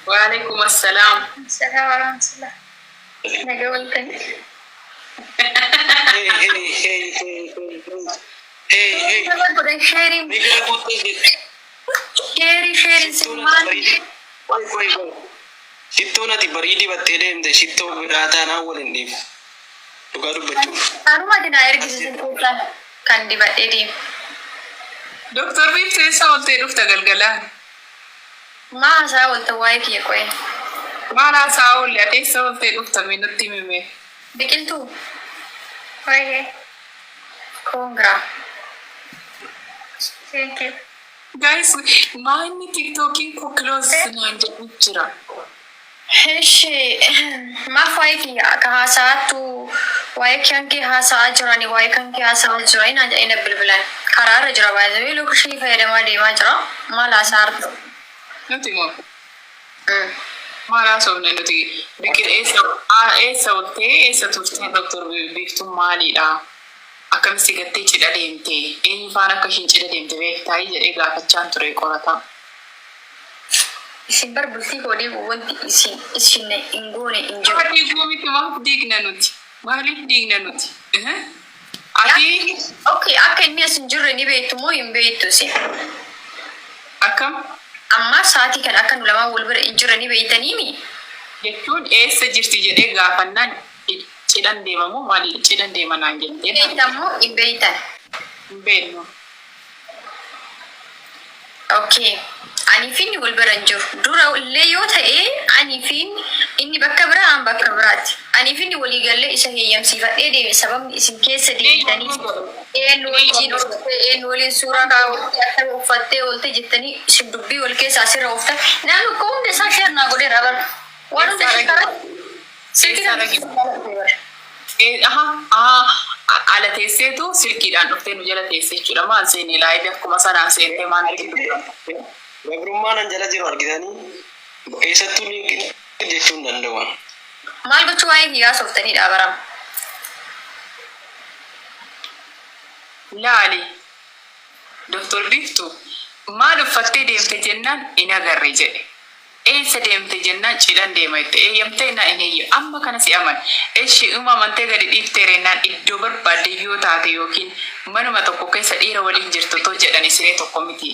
Waalaikum assalaam. Salaam warahmatullah. Naga waltanii. Hey, hey, hey, hey, hey, hey, hey. Nama godhan sheeriin Migira guuttee jirti. sheerii sheeriin sin Shittoon ati maal barii Qoy, qoy, qoy. Shittoon ati barii dibattee deemte shittoo biraa taanaan wal hin dhiibu. Dhugaa dubbachuuf. Anuma ati naa ergisiisin keessaa kan dibadhee deemu. Doktor Biiftuu eessa ooltee dhufta galgalaan? Maa haasaa oolta waa'ee kiyya qo'ee? Maal haasaa oolle ati eessa ooltee dhufta mee nutti himi mee? Biqiltuu. Wayyee. Congra. Thank you. Guys, maa inni TikTokiin koo close naan jedhu jira. Eshi maaf waa'ee kiyya akka haasa'attu waa'ee kan kee haasa'aa jirani waa'ee kan kee haasa'aa jirani naan jedhanii na bilbilan. Karaa irra jira baay'ee lookishinii fayyadamaa deemaa jira. Maal haasa'aa jirtu? Nuti moo maal haasofne nuti biqil eessa eessa ooltee eessa turtee Doktor Biiftuun maaliidha? Akkamitti gattee cidha deemte? Eenyu faana akka ishiin cidha deemte beektaayii jedhee gaafachaan ture qorataa. Isin bar bultii koo diigu wanti isin isin hin goone hin jiru. Nama diiguu miti maaf diigna nuti? Maaliif diigna nuti? Ati Okay, akka inni as hin jirre ni beektu moo hin beektu isin? Akkam? Ammaa sa'aatii kana akka nu lamaan wal bira hin jirre ni beektaniimi? Jechuun eessa jirti jedhee gaafannaan cidhan deemamoo maali cidhan deema naan jettee. Beektan moo hin beektan? Hin beeknu. Okay. Anii fi inni wal bira hin jiru. Dura illee yoo ta'e anii fi inni bakka biraa an bakka biraati. Anii fi inni walii gallee isa heeyyamsiifadhee deeme sababni isin keessa deemtanii eenyu wajjin ooltee eenyu waliin suuraa kaawwattee akkana uffattee oolte jettanii isin dubbii wal keessa asirra ooftan. Namni koo hunda isaa share naa godheera bara. Waan hunda ishee karaa silkii Eessaa kana dhagee? Aha, aha, ala teesseetu silkiidhaan dhuftee nu jala teesse jechuudha. Maal seene live akkuma sanaan seentee maal nutti dubbatte? Gabrummaan an jala jiru argitanii eessattuu ni jechuu hin danda'u. Maal gochuu waa'ee kiyyaa sooftaniidha barama. Laali, Doktor Biiftuu maal uffattee deemte jennaan hin agarre jedhe. Eessa deemte jennaan cidhan deema jette. Eeyyamtee jennaan hin eeyyamu. Amma kana si amane. Eshi uma amantee gadi dhiifteera jennaan iddoo barbaadde yoo taate yookiin manuma tokko keessa dhiira waliin jirtu otoo jedhani siree tokko miti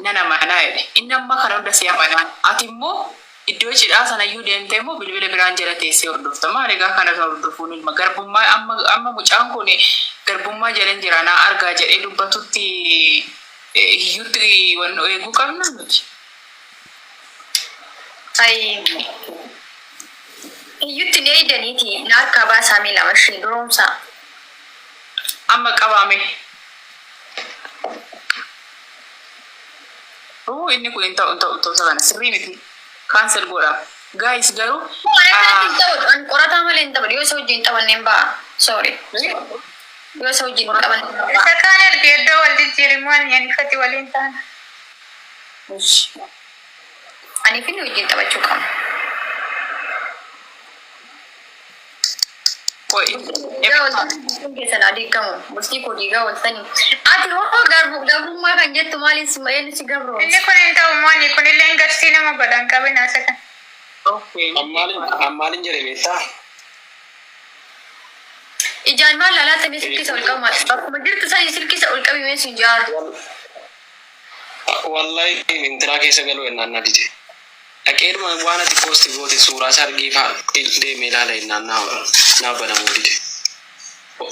nan amanaa jedhe. Inni amma kana hunda si amanaan. Ati immoo iddoo cidhaa sanayyuu deemtee immoo bilbila biraan jala teessee hordofta. Maal egaa kana hordofuun ilma garbummaa amma amma mucaan kun garbummaa jalan jira naa argaa jedhee dubbatutti hiyyutti wannoo eeguu qabna nuti. Ayi. Iyyutti ni eeydaniiti na harkaa baasaa mee lama ishee duroomsaa. Amma qabaame. Uu inni kun hin ta'u hin ta'u ta'u kana sirrii miti. Cancel godha. Guys garuu. Waan akkanatti hin ta'u an qorataa malee hin taphadhu yoo isa wajjin hin taphanne hin ba'a. Sorry. Yoo isa wajjin hin taphanne hin ba'a. Isa kaan ergi iddoo wal jijjiirimoo ani anifati waliin taana. Ani fi inni wajjin taphachuu qabna. Qo'i. Diigaa waltanii bultiin keessan haa diigamu. Bultii koo diigaa waltanii. Ati hoo gabrummaa kan jettu maaliin si eenyu si Inni gabroomse? kun hin ta'u mooni kunillee garsii nama godhan qabina isa kan. Okay. Ammaalin jedhe beektaa? Ijaan maal laalaa silkii isa ol qabu maal? Bakkuma jirtu sanii silkii isa ol qabi mee sin jaaru. Wallahi intinaa keessa galuu ennaan na dide. Dhaqeedhuma waan ati post goote suuraa isaa argee fa'aa deemee ilaala ennaan naa banamuu dide.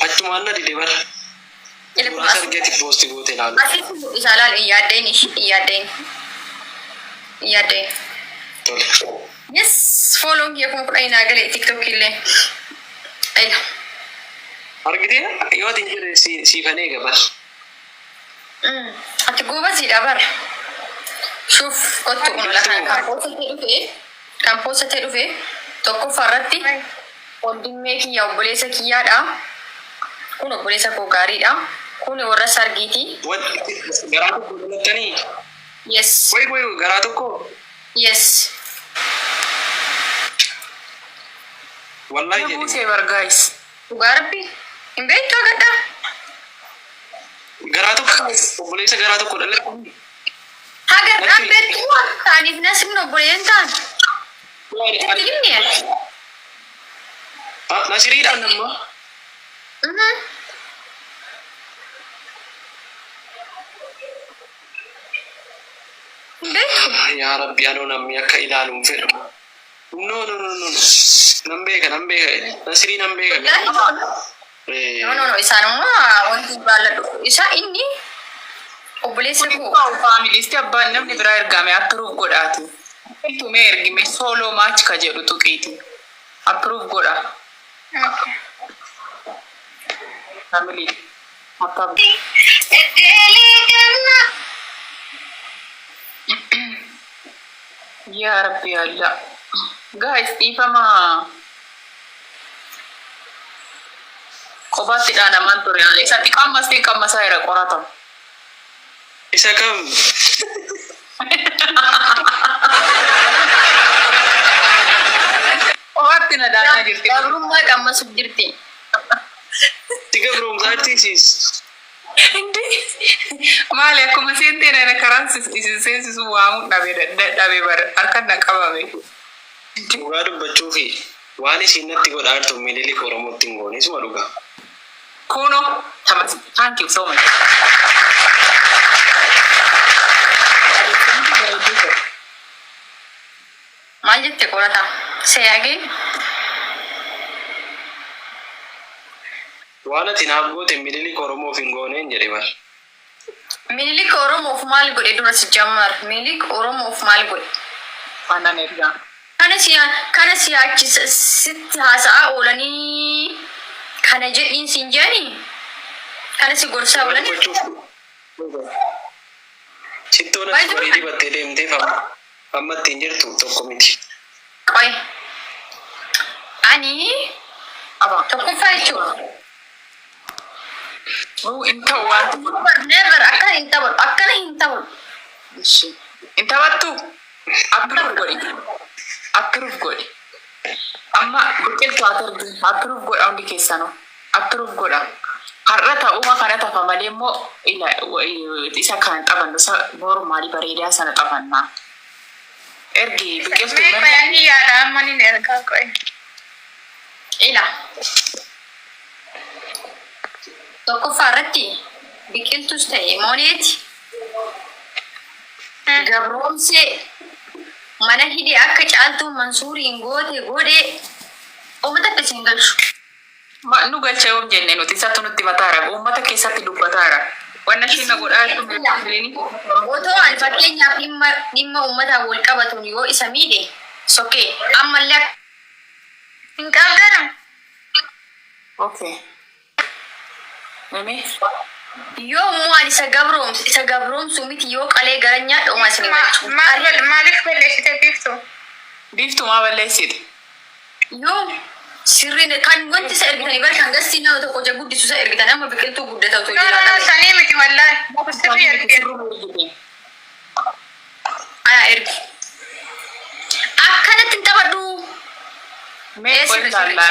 Achumaan na dide bara. Suuraa isaa argee ati post goote ilaalu. Asitti mul'isa laal hin yaaddeen hin yaaddeen. Hin yaaddeen. Tole. Yes, follow kiyya 10,000 naa galee TikTok illee. Ayla. Argitee yoo ati hin jedhe siifan eega bar. Ati goobasiidha bar. Shuuf kottu kun lafa kan poosatee dhufe kan poosatee dhufe tokkoffaa irratti wandimmee kiyya obboleessa kiyyaadha. Kun obboleessa koo gaariidha. Kun warra sargiiti. Garaa tokko dhalattanii? Yes. Wai wai garaa tokko? Yes. Wallahi Na jedhi. buusee bar guys. Dhugaa rabbi. Hin beektu agadhaa. Garaa tokko obboleessa garaa tokko dhalattanii? Haga dhaan beektu ta'aniif nasibni obboleeyyan ta'an. Sitti himne ani. Nasiriidhaan amma. Hin beektu. Yaa Rabbi, anoo namni akka ilaalu hin fedhu. No, no, no, no. Nan beeka, nan beeka. Nasirii nan beeka. No, no, no, isaan immoo wanti jaalladhu. Isa inni obboleessa koo. Faamiliisti abbaan namni biraa ergame approve godhaati. Tumee ergime solo match ka jedhu tuqiiti. Approve godha. Okay. Family. Akka Edeelee ganna. Yaa Rabbi Allah. Guys, dhiifama. Kophaatti dhaanamaan ture. Isa xiqqaammas xiqqaammasaa jira qoratama. Isa kam? Kophaatti na dhaanaa jirti. Gabrummaa qammasuuf jirti. Si gabroomsaatti siis. Maali, akkuma seenteen ana karaan isin seensisu waamuu dhabe, dadhabe bara harkaan na qabame. Dhugaa dubbachuu fi waan isiin natti godhaa jirtu Minilik Oromootti hin goone, isuma dhugaa. Kuno, tamas, thank you so much. Maal jette qorata? Say again. Waan ati naaf goote Minilik Oromoof hin gooneen jedhe bar. Minilik Oromoof maal godhe dura si jammar? Minilik Oromoof maal godhe? Aannan ergaa. Kana si yaachisa sitti haasa'aa oolanii kana jedhiin siin jedhanii kana si gorsaa Dhugaa oolanii. dubbachuuf sittoon ati qorii dibattee deemteef amma ittiin jirtu tokko miti. Qoy. Ani Aba. tokkoffaa jechuudha. Oh, in ta'u waan Never, akkana hin taphadhu, akkana hin taphadhu. Ishi. In taphattu? Approve godhi. Approve godhi. Amma biqiltuu haa targi. Approve godha hundi keessanuu. Approve godha. Har'a ta'uma kana tafa malee immoo isa kan taphannu, isa normaalii bareedaa sana taphannaa. Ergi biqiltuu. Mee qoyanii yaada, amma ni ergaa, qoy. Ila. Tokkoffaa irratti biqiltuus ta'e mooneeti gabroomsee mana hidhee akka Caaltuu Mansuuriin goote godhee uummata akka isin galchu. Nu galcha yoom jenne nuti? Isatu nutti mataara. Uummata keessatti dubbataara. Wanna isheen na godhaa jirtu. Otoo ani fakkeenyaaf dhimma uummataan wal qabatuun yoo isa miidhe sokkee ammallee akka Hin qabdanu. Okay. Mimi? Yoo immoo ani isa gabroomsu miti, yoo qalee gara nyaadhu homaa isin galchu. Maaliif balleessite, Biiftu? Biiftuu, maa balleessite? Yoo sirriin kan wanti isa ergitanii bara kan gastii nama tokko ija guddisu isa ergitan, amma biqiltuu guddata otoo No, no, jalaa no, dhabe. sanii miti wallaahi. Sirrii ergite. Aya, ergi. Akkanatti hin taphadhu. Mee Ee, sirri, sirri, qoy.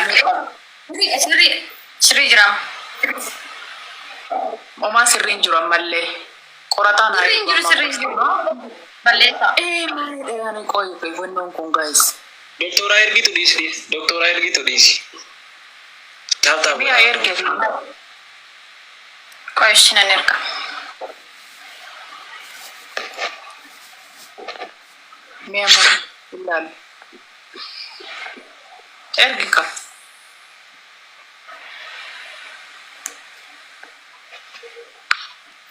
sirri, sirri, sirrii jira. Homaa sirriin jiru ammallee. Qorataan haa Sirriin jiru, sirriin jiru. Balleessaa. Ee, maalidha yaani, qoy wannoon kun, guys? Doktora ergitu dhiisi dhiisi. Doktora ergitu dhiisi. Tap tap. Mi'a erge. Qoy, ishii nan erga. Mi'a mana ilaalu. Ergi ka.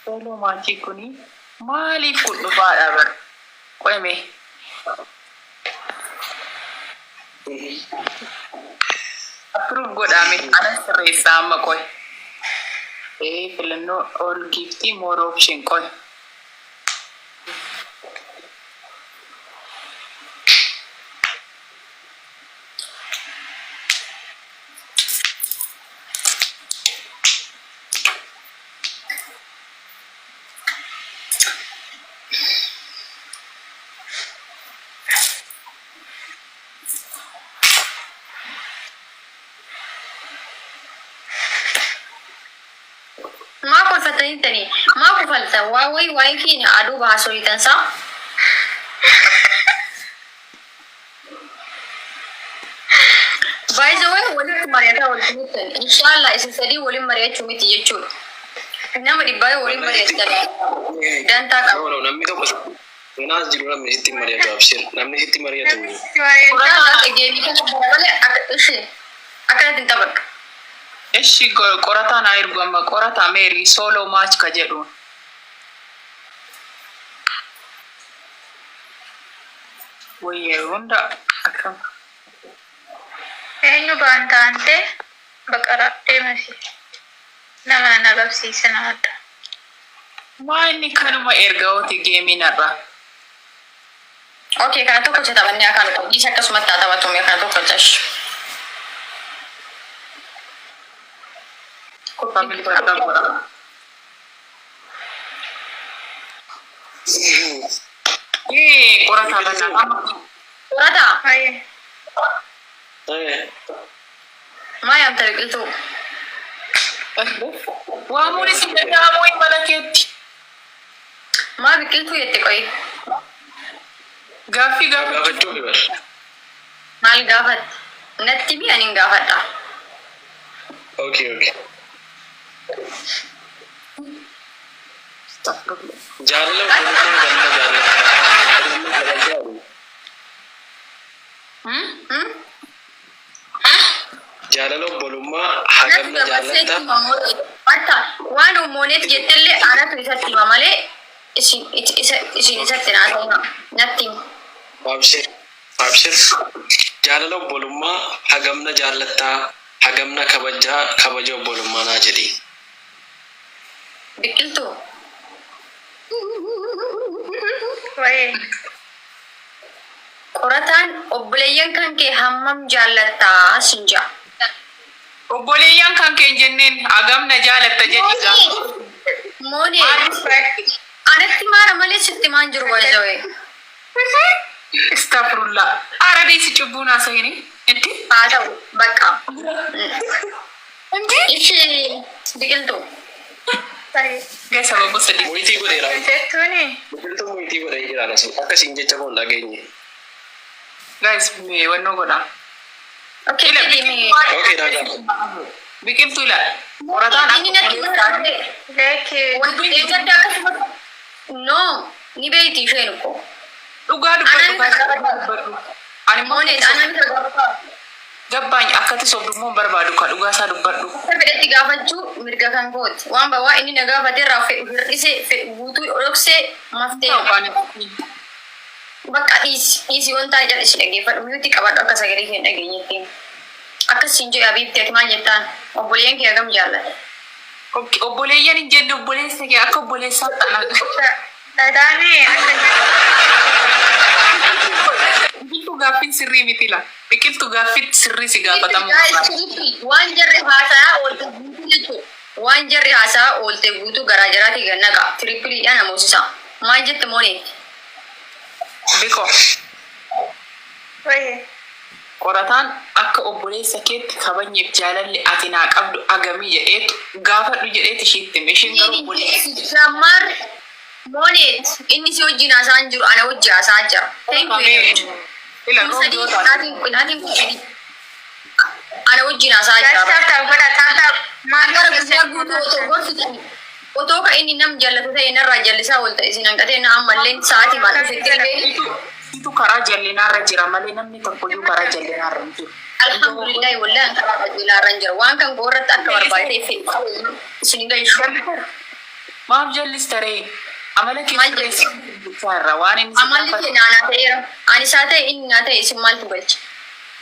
Solo matchii kuni maaliif kun dhufaadha bara? Qoy mee. Approve godhame, anas sirreessaa amma, qoy. Ee, filannoo all giftii, more option, qoy. Maa kolfatanii tanii? Maa kofaltan? Waa wayii waa'ee keenya aduu bahaasoo hiitan saa? walitti mari'ataa walitti jirtan. Inshaallah isin sadii waliin mari'achuu miti jechuudha. Nama dhibbaa yoo waliin mari'atan dantaa qaba. No, no, namni tokko kanaas jiru namni sitti mari'atu abshir. Namni sitti mari'atu. Namni sitti mari'atu. Qorataa geemii kana malee akka ishee akkanatti hin taphadhu. Ishi qorataa naa ergu amma qorataa meerii sooloo maach ka jedhuun. Wayyee hunda akkam. Eenyu baan taante baqara deemasi. Nama na qabsiisan adda. Maa inni kanuma erga ooti geemiin har'a. Okay, kana tokkocha taphannee akkaan qabu. Dhiisa akkasumatti haa taphatu mee kana tokkocha ishi. Family bakka godha. Ee qorataa banaa. Qorataa Wayyee. Eh, maa yaamta biqiltuu? Waamuun isin danda'amu hin mala keetti. Maa biqiltuu jette qoyi? Gaaffii gaafachuu. gaafachuu fi bar. Maal gaafatte? Natti mi ani hin gaafadha. Okay, okay. Jaalala obbolummaa ganna jaalala. Kabajaa. Hmm? Hmm? Jaalala obbolummaa hagamna Anatu jaalatta. Matta waan ummooneet jettellee anatu isatti hima malee isin isin isatti naa hima. Natti hima. Abshir. Abshir. Jaalala obbolummaa hagamna jaallattaa hagamna kabajaa kabaja obbolummaa naa jedhi. Biqiltuu. Wayyee. Qorataan obboleeyyan kan kee hammam jaallattaa sin ja'a. Obboleeyyan kan kee hin jenneen hagamna jaalatta jedhi gaafa. Moonee anatti maara malee sitti maan jiru baay'ee. Astagfirullah. Ara deessi cubbuun haasa'ini. Inti? Haa ta'u bakka. Inti? Ishee biqiltuu. Wayyee. Gasa babbo sadii. Moyitii godheera. Jettuuni. Biqiltuu moyitii godhee jira anas. Akkasiin jecha koon dhageenye. Guys, mee wannoo godhaa. Okay, Ila jedhii Okay, dhagaa. Biqiltuu ila. Qorataan Inni natti maara malee. Leeki. Wanti eeggadda akkasuma. No, ni beeyti isheen uko. Dhugaa dubbadhu. Anaan Dubbadhu. Ani immoo Moonee anaan isa gaafata. gabbaan akkatti sobdummoo hin barbaadu ka dhugaa isaa dubbadhu. Akka fedhetti gaafachuu mirga kan kooti. Waan bawaa inni na gaafate irraa fedhu hir'isee fedhu guutuu dhoksee maftee. Bakka dhiisi dhiisi wanta ani cal'isi dhaggeeffadhu miyuutti qabadhu akka sagalee kee hin dhageenyetti. Akkas siin jedhu abiibti ati maal jettaan obboleeyyan kee hagam jaallata. Obboleeyyan hin jenne obboleessa kee akka obboleessaa ta'an. Dhadhaani akka Biqiltuu gaaffiin sirrii miti la. Biqiltuu gaaffiin sirrii si gaafatamu. Waan jarri haasaa oolte guutuu jechuudha. Waan jarri haasaa oolte guutuu garaa jaraatii gannaqa. Tirippiliidhaan namoosisa. Maal jette mooneetti? Biqo. Wayyee. Qorataan akka obboleessa keetti kabajneef jaalalli ati naa qabdu agamii jedheetu gaafadhu jedheeti ishiitti hime. Ishiin garuu obboleessa. Shammar mooneet inni si wajjin haasaan jiru ana wajji haasaa jira. Thank you. Ila Kun sadii rooboo taate. qinaatiin qinaatiin kun sadii. Ana wajjin haasaa jira. Taap taap godha taap taap. Maal Gara guyyaa guutuu otoo gorsitan otoo ka inni nam jallatu ta'e narraa jallisaa ol ta'e isin hanqatee na ammallee sa'aatii maal dhufetti illee Situ karaa jallinaarra jira malee namni tokkoyyuu karaa jallinaarra hin jiru. alhamdulillahi wallahi an karaa qajeelaarra hin jira waan kan koo irratti akka barbaade ta'e isin hin gahishu. Maaf jallista ree? Amala kee Maal sirreessi bulchaa irra waan inni si Amalli gaafate. kee naanaa ta'eera. Ani isaa ta'e inni naa ta'e isin maaltu galcha?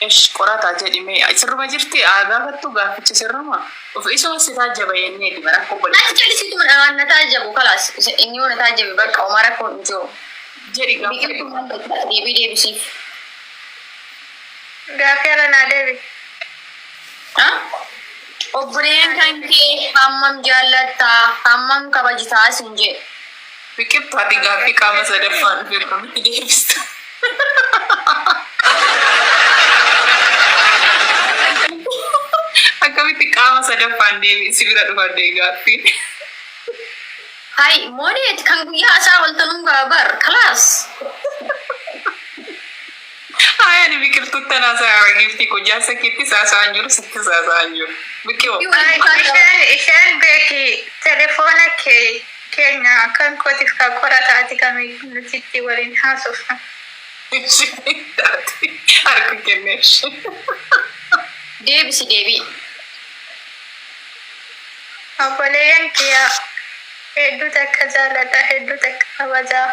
Ish qorataa jedhime sirruma jirti haa gaafattu gaaffichi sirruma. Of isuma si taajjaba jenneeti bara akka obboleessa. Natti jallisiitu na taajjabu kalaas inni yoo na taajjabe bakka homaa rakkoon hin jiru. Jedhi gaafadhu. Biqiltuu maal galcha? Deebii deebisiif. Gaaffii ala naa deebi. Ha? Obboleen kan kee hammam jaallattaa hammam kabajitaa sin jedhe. Biqiltuu ati gaaffii qaama sadaffaan dhufe akkamitti deebista? Akkamitti qaama sadaffaan deebi si bira dhufan dee gaaffiin? Hai, mooneet kan guyyaa isaa oltanuun gaabar kalaas. Haaya ani biqiltuutti haasa'aa giiftii koo jaarsa keettis haasa'aa hin jiru sittis haasa'aa hin jiru. Biqiloo. Isheen isheen beeki telefoona kee keenya kan kootiif kan qorataati kan nuti itti waliin haasofnu. Harka kenneef. Deebisi deebii. Obboleeyyan kiyya hedduu takka jaalladha hedduu takka kabajaa.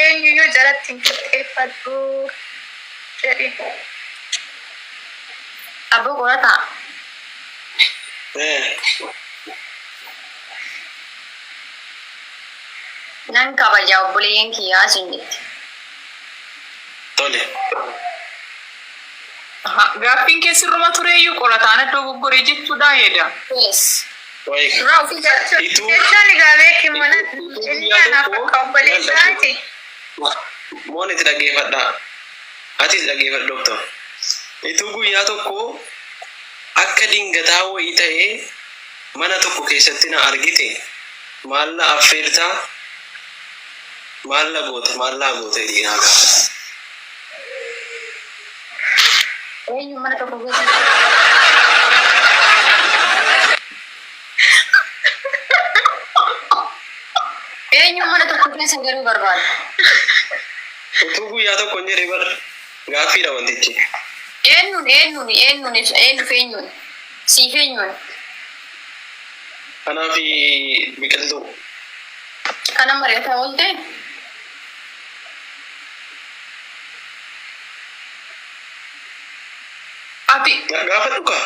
Eenyuyyuu jalatti hin qixxeeffadhu jedhi. Abboo qorataa. Eh, Nan kabajaa obboleeyyan kiyyaa siin jetti. Tole. Gaaffiin kee sirruma tureeyyuu qorataan iddoo goggoree jechuudha heeda. Yes. Wayi. Duraa ofii Ituu Jechuun egaa beeki mana inni anaaf akka obboleessaati. Moon itti dhaggeeffadhaa. Atis dhaggeeffadhu doktor. Ituu guyyaa tokko akka dingataa wayii ta'ee mana tokko keessatti na argite maal na affeertaa maal na goota maal naa goota jedhee naa gaafata. Eenyu mana tokko keessatti. Eenyu mana tokko keessa galuu barbaada? Utuu guyyaa tokko hin jedhee bar gaaffiidha wantichi. Eenyuun eenyuun eenyuun eenyuuf eenyuun siif eenyuun Kanaaf biqiltuu. kana mari'ataa oolte Ati Gaafadhu kaa.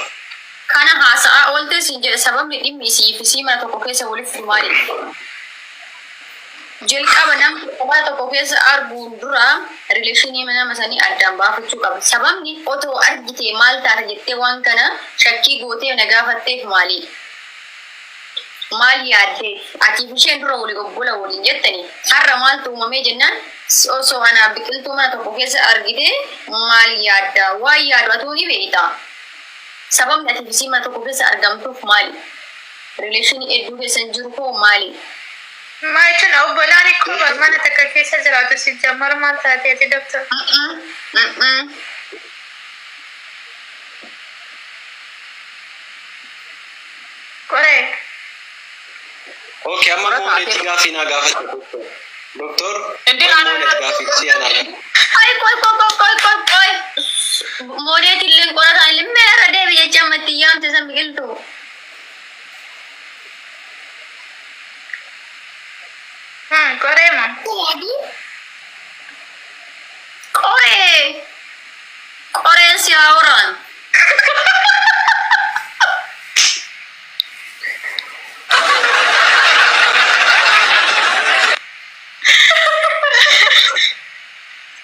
kana haasa'aa oolte siin jedhe sababni dhimmi siif isii mana tokko keessa waliif fidu maalidha? Jalqaba namni tokko mana tokko keessa arguun dura relationii nama sanii addaan baafachuu qaba. Sababni otoo argite maal taata jettee waan kana shakkii gootee na gaafatteef maali? Maal yaaddee? Atiif isheen dura walii obbola waliin jettanii har'a maaltu uumamee jennaan osoo anaa biqiltuu mana tokko keessa argite maal yaadda? Waan yaadu atuu ni beekta. Sababni atiif isii mana tokko keessa argamtuuf maali? Relationii hedduu keessa hin jiru koo maali? Maal jechuun obbolaan ikkoo bar mana takka keessa jiraatu si jammar maal taateeti doktor? Mm-mm. Qoree. Okay, amma Qorataa moonetti gaaffii naa gaafadhu. Doktor, Indee moonet gaaffii si anaa. Ay, qoy, qoy, qoy, qoy, qoy, qoy. Mooneet illee qorataan illee meerra deebi jecha ammatti yaamte san biqiltuu. Qoree moo? Qoree. Qoreen si haa horaan.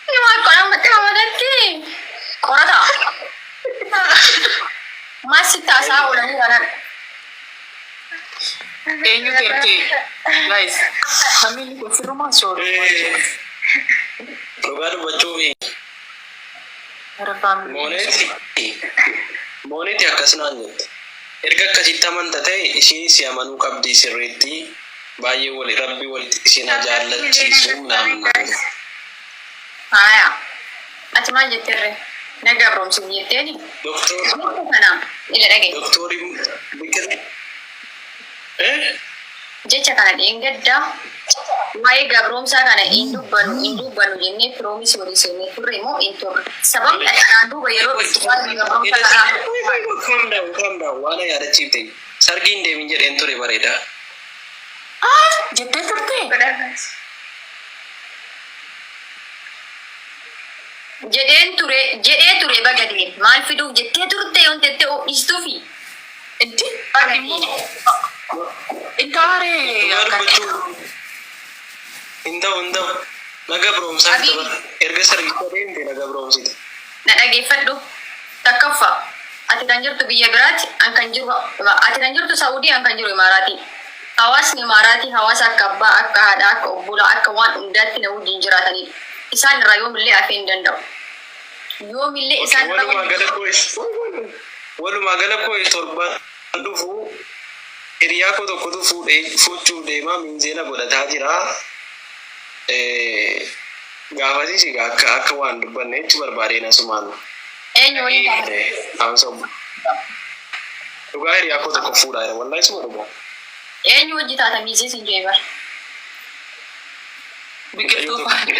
Nama akkana ammatti hamatatti. Qorataa. Maal sitti haasa'aa oolanii kanan. Eenyutu ergee? Guys, family kun sirrumaa sooruu. Dhugaa dubbachuuf Gara family. mooneeti mooneeti akkas naan jette. Erga akkasitti amanta ta'e ishiin si amanuu qabdi sirriitti baay'ee wali rabbi walitti isin haa jaallachiisu naan naan jette. Haaya. Ati maal jetterre? Na gabroomsin jetteeni? Doktor Jecha kana ila dhagaye. doktori biqil eh Jecha kana dheengadda waa'ee gabroomsaa kana hin dubbannu hin dubbannu jennee promise walii seennee turre moo hin turre? Sababni ati kanaan duuba yeroo dhuftu waa'ee gabroomsaa kanaa Calm down, calm down. Waan na yaadachiifte. Sargii hin deemin jedheen ture bareeda. Ah, jettee turte? Godhaa. Jedheen ture jedhee ture baga deeme maal fiduuf jettee turte yoon tettee dhiistuufi Inti baga immoo deeme. intaaree Dhugaa akka dubbachuu hin ta'u hin ta'u. Na gabroomsaa Abiy. bara. Erga sargicha deemte na gabroomsite. Na dhageeffadhu takkaffaa ati kan jirtu biyya biraati an kan jiru ati kan jirtu Saa'udii an kan jiru Imaaraatii. Hawaasni Imaaraatii hawaasa akka abbaa akka haadhaa akka obbolaa akka waan hundaatti na wajjin jiraatanidha. Isaan irraa yoomillee hafee hin danda'u. Yoomillee isaan irraa Walumaa gala koo walumaa gala koo torban dhufu hiriyaa koo tokkotu fuudhee fuuchuuf deemaa minzeena godhataa jira. Gaafasiis egaa akka akka waan dubbanne jechuu barbaadeen asumaan. Eenyu waliin taate? Dhaamsa obbo. Dhugaa hiriyaa koo tokko fuudhaa jira. Wallaahi suma dhugaa. Eenyu wajji taata miizee siin jee bara. Biqiltuu faana.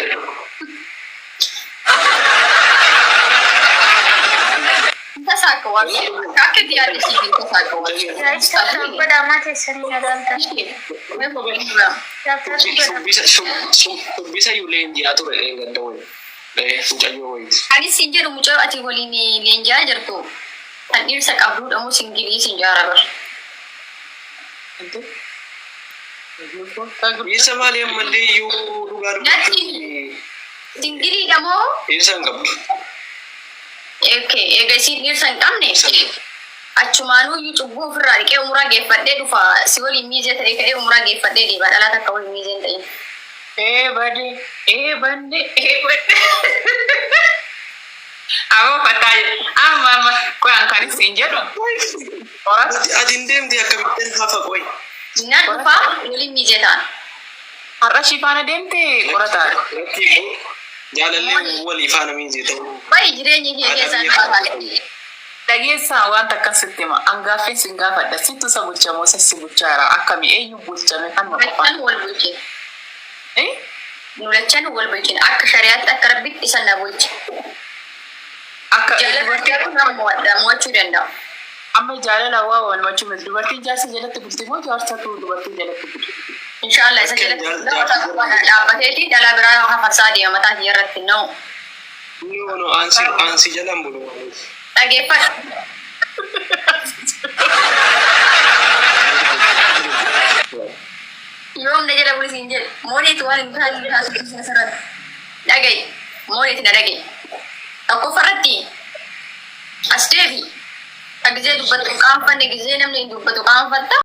Tasaaka waan akka itti yaadde siif hin tasaaka waan. Guys, tap tap godhaa teessanii na ilaaltan. Tap tap godhaa. Shubbisa shubbisa iyyuu leenji'aa ture dheengadda wayi. Mucayyoo wayiiti. Anis siin jedhu mucaa ati waliin leenji'aa jirtu kan dhirsa qabduudha moo singilii siin jaara bara. Dhiirsa maali ammallee iyyuu dhugaa Natti dubbachuuf singiliidha moo dhiirsa hin qabdu. Okay, eega isiin dhirsa hin qabne achumaanuu iyyuu cubbuu ofirraa dhiqee umuraa geeffadhee dhufa si waliin miizee ta'ee ka'ee umuraa geeffadhee deema dhalaa takka waliin miizee hin ta'in. Ee bade, ee banne, ee badde. Amma fataa amma amma qo'an kan isin jedhu. Qorata. Ati ati hin deemte akkamittan hafa qoy. Nan dhufa waliin miizee ta'an. Har'a ishii faana deemte qorataadha. Rakkii koo jaalallee walii faana miizee ta'uu. Bayi jireenya kee keessaa nu baafadhe. Dhageessaa wanta akkas sitti hima. An gaaffii sin gaafadha. Sittu isa bulcha moo isa si bulchaara? Akkami eenyu bulchame kanuma qofaan? Lachan wal bulchine. Eh? Nu lachan wal bulchine. Akka shari'aatti akka rabbitti isa na bulche. Akka Jaalala dubartiin garuu nama mo'adha mo'achuu danda'a. amma jaalala waa walmachuu miti. Dubartiin jaarsa jalatti bulti moo jaarsatu dubartii jalatti bulti? Inshaallah isa jalatti nama dhaabbateeti dhalaa biraa hafarsaa deema mataa kiyya irratti na'u. No no ansi ansi jalan bulu. Dhageeffadhu. Yoom na jala bulisiin jedhe mooneeti waan hin taane taasisu asirratti. Dhaga'i mooneeti na dhaga'i. Tokkoffarratti as deebi. Gizee dubbattu qaanfanne gizee namni dubbatu qaanfatta.